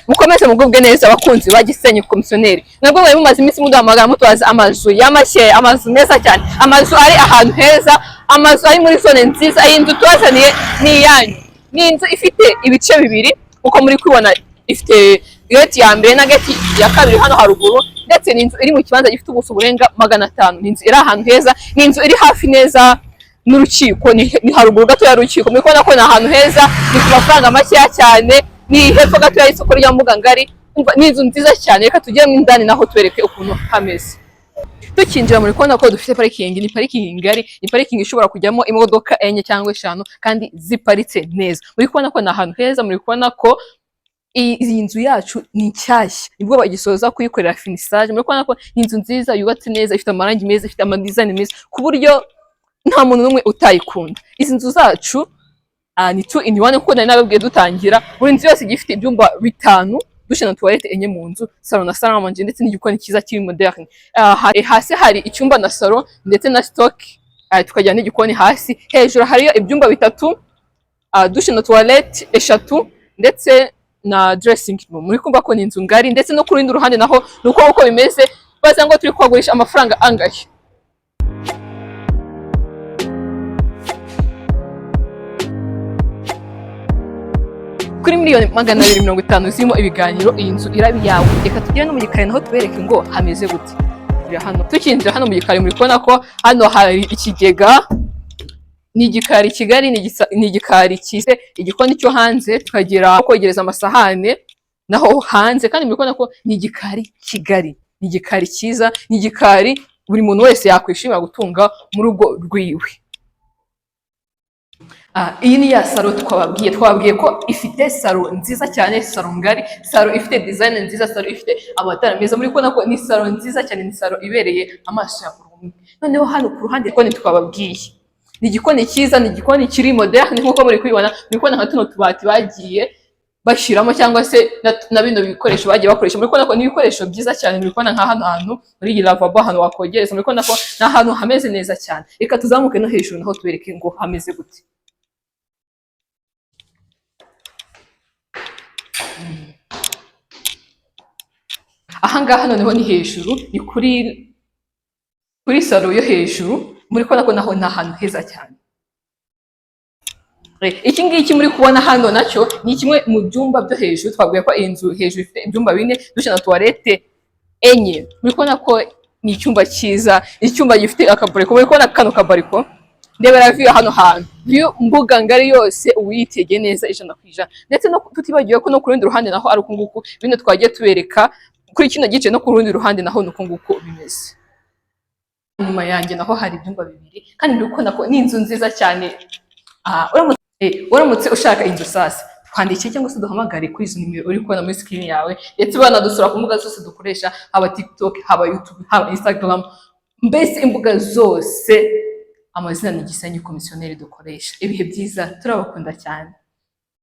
Mukomeze mugubwe neza, abakunzi ba Gisenyi Komisiyoneri. Mwebwe mwari mumaze iminsi muduhamagara mutubaza amazu y'amashye, amazu meza cyane, amazu ari ahantu heza, amazu ari muri zone nziza. Iyi nzu tubazaniye ni iyanyu. Ni inzu ifite ibice bibiri, uko muri kubibona ifite gate ya mbere na gate ya kabiri hano haruguru, ndetse ni inzu iri mu kibanza gifite ubuso burenga 500. Ni inzu iri ahantu heza, ni inzu iri hafi neza n'urukiko, ni haruguru gato y'urukiko. Muri kubona ko ni ahantu heza, ni ku mafaranga makeya cyane, ni hepfo gato y'isoko rya Mbugangari. Umva, ni inzu nziza cyane. Reka tugere indani naho tubereke ukuntu hameze. Tukinjira muri kubona ko dufite parikingi, ni parikingi ngari, ni parikingi ishobora kujyamo imodoka enye cyangwa eshanu kandi ziparitse neza. Muri kubona ko ni ahantu heza, muri kubona ko iyi nzu yacu ni nshyashya, nibwo bagisoza kuyikorera finissage. Muri kubona ko ni inzu nziza yubatse neza, ifite amarangi meza, ifite amadesign meza, ku buryo nta muntu n'umwe utayikunda. Izi nzu zacu ni two in one, kuko nari nababwiye dutangira, buri nzu yose igiye ifite ibyumba 5, douche na toilette enye mu nzu, salon na salle à manger, ndetse n'igikoni cyiza kiri moderne. Hasi hari icyumba na salon ndetse na stock, tukagira n'igikoni hasi. Hejuru hariyo ibyumba 3, douche na toilette 3 ndetse na dressing room. Muri kumva ko ni inzu ngari, ndetse no ku rundi ruhande naho ni uko uko bimeze. Baza ngo turi kuhagurisha amafaranga angahe? Kuri 250,000,000 zirimo ibiganiro, iyi nzu iraba iyawe. Reka tugere no mu gikari naho tubereke ngo hameze gute. Hano tukinjira hano mu gikari, muri kubona ko hano hari ikigega. Ni igikari kigari, ni igikari cyize, igikoni cyo hanze, tukagira aho kogereza amasahane naho hanze. Kandi muri kubona ko ni igikari kigari, ni igikari cyiza, ni igikari buri muntu wese yakwishimira gutunga mu rugo rwiwe. Iyi ni ya salo twababwiye. Twababwiye ko ifite salo nziza cyane, salo ngari, salo ifite design nziza, salo ifite amatara meza. Muri kubona ko ni salo nziza cyane, ni salo ibereye amaso ya buri umwe. Noneho hano ku ruhande igikoni twababwiye ni igikoni cyiza, ni igikoni kiri moderne nk'uko muri kubibona. Muri kubona nka tuno tubati bagiye bashyiramo, cyangwa se na bino bikoresho bagiye bakoresha. Muri kubona ko ni ibikoresho byiza cyane. Muri kubona nka hano hantu muri iyi lavabo, ahantu wakogereza. Muri kubona ko ni ahantu hameze neza cyane. Reka tuzamuke no hejuru naho tubereke ngo hameze gute. Ahangaha noneho ni hejuru, ni kuri salo yo hejuru. Muri kubona ko naho ni ahantu heza cyane. Iki ngiki muri kubona hano nacyo ni kimwe mu byumba byo hejuru. Twabwiye ko iyi nzu hejuru ifite ibyumba 4, douche na toilette 4. Muri kubona ko ni icyumba cyiza, icyumba gifite akabariko. Muri kubona kano kabariko, ndebera view hano hantu, view mbuga ngari yose uyitegeye neza 100%. Ndetse no tutibagiwe ko no ku rundi ruhande naho ari uku nguku. Bino twagiye tubereka kuri kino gice, no ku rundi ruhande naho ni uku nguku bimeze. Inyuma yanjye naho hari ibyumba 2, kandi muri kubona ko ni inzu nziza cyane. Uramutse ushaka inzu sasa, twandikire cyangwa se duhamagare kuri izo nimero uri kubona muri screen yawe, ndetse banadusura ku mbuga zose dukoresha, haba TikTok, haba YouTube, haba Instagram, mbese imbuga zose amazina ni Gisenyi Komisiyoneri dukoresha. Ibihe byiza, turabakunda cyane.